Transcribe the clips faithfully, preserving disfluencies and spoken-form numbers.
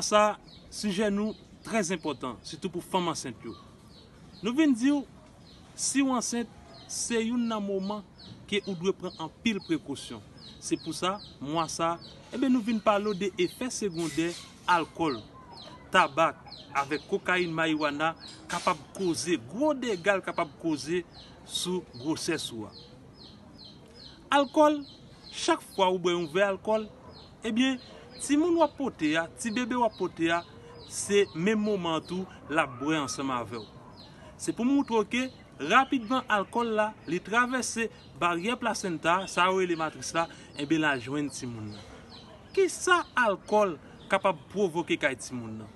Sa, sijè nou trè enpòtan, sitou pou fanm ansent yo. Nou vin di w, si w ansent, se youn nan moman ke ou dwe pran anpil prekosyon. Se pou sa, mwa sa, enben, nou vin pale w de efè segondè alkòl, tabak, avèk kokayin, mariwana kapab koze, gwo dega l kapab koze sou gwosès ou a. Alkòl, chak fwa ou bwè yon vè alkòl, ebyen, timoun w ap pote a, ti bebe w ap pote a, se menm moman an tou l ap bwè ansanm avè w. Se pou moutre w ke rapidman alkòl la, li travèse baryè plasenta, sa yo rele matris la, enben l al jwenn timoun nan. Kisa alkòl kapab pwovoke kay timoun nan?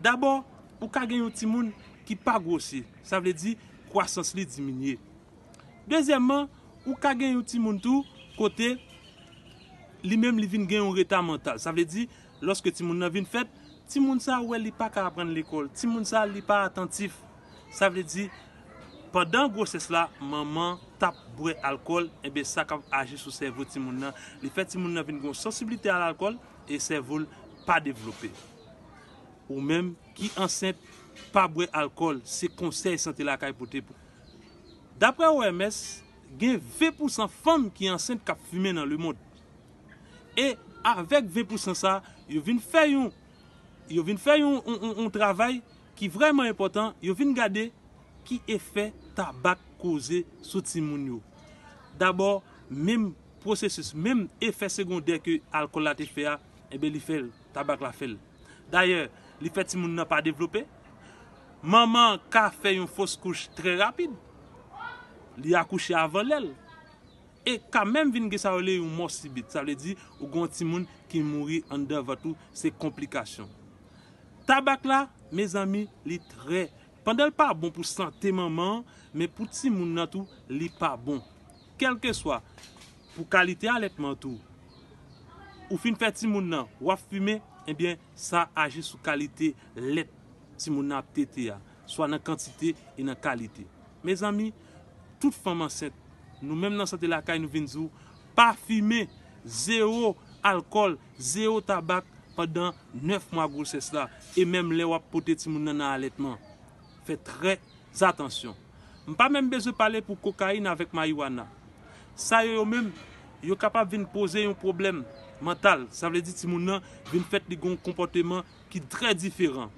Dabò, ou ka gen yon timoun ki pa gwosi, sa vle di kwasans li diminye. Dezyèmman, ou ka gen yon timoun tou kote li menm li vin gen yon reta mantal. Sa vle di, lòske timoun nan vin fèt, timoun sa wè li pa ka aprann lekòl. Timoun sa li pa atantif. Sa vle di, pandan gwosès la, manman t ap bwè alkòl, enben sa k ap aji sou sèvo timoun nan. Li fè timoun nan vin gen yon sansiblite a lalkòl e sèvo l pa devlope. Ou menm ki ansent, pa bwè alkòl, se konsèy Sante Lakay pote pou. Daprè O M S, gen ven pousan fanm ki ansent k ap fimen nan lemonn. E avèk ven pousan sa, yo vin fè yon, yo vin fè yon, yon, yon, yon travay ki vrèman enpòtan, yo vin gade ki efè tabak koze sou timoun yo. Dabò, menm pwosesis, menm efè segondè ke alkòl la te fè a, enben li fè l, tabak la fè l. Dayè, li fè timoun nan pa devlope. Manman an ka fè yon fos kouch trè rapid. Li akouche avan lè l. E ka menm vin gen sa yo rele yon mò sibit. Sa vle di, ou gen yon timoun ki mouri anndan vant ou, se konplikasyon. Tabak la, mezanmi, li trè, pandan l pa bon pou sante manman an, men pou timoun nan tou, li pa bon. Kèlkeswa, pou kalite alètman tou, ou fin fè timoun nan, w ap fimen, ebyen, sa aji sou kalite lèt timoun nan ap tete a, swa nan kantite e nan kalite. Mezanmi, tout fanm ansent, nou menm nan Sante Lakay, nou vin di w, pa fimen, zewo alkòl, zewo tabak pandan nèf mwa gwosès la, e menm lè w ap pote timoun nan nan alètman. Fè trè atansyon. M pa menm bezwen pale pou kokayin avèk mariwana. Sa yo, yo menm, yo kapab vin poze yon pwoblèm mantal. Sa vle di timoun nan vin fèt li gen yon konpòteman ki trè diferan.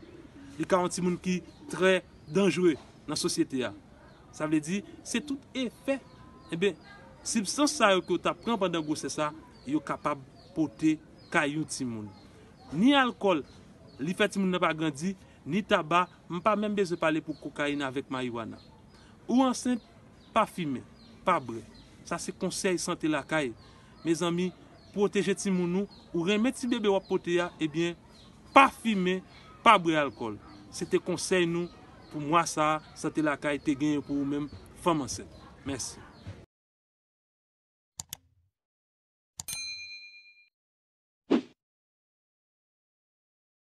Li ka yon timoun ki trè danjere nan sosyete a. Sa vle di, se tout efè, enben, sibstans sa yo ke w t ap pran pandan gwosès la, yo kapab pote kay yon timoun. Ni alkòl, li fè timoun nan pa grandi, ni taba, m pa menm bezwen pale pou kokayin avèk mariwana. Ou ansent, pa fimen, pa bwè. Sa se konsèy Sante Lakay. Mezanmi, pwoteje timoun ou, ou renmen ti bebe w ap pote a, ebyen, pa fimen, pa bwè alkòl. Se te konsèy nou pou mwa sa a, Sante Lakay te genyen pou ou menm, fanm ansent. Mèsi.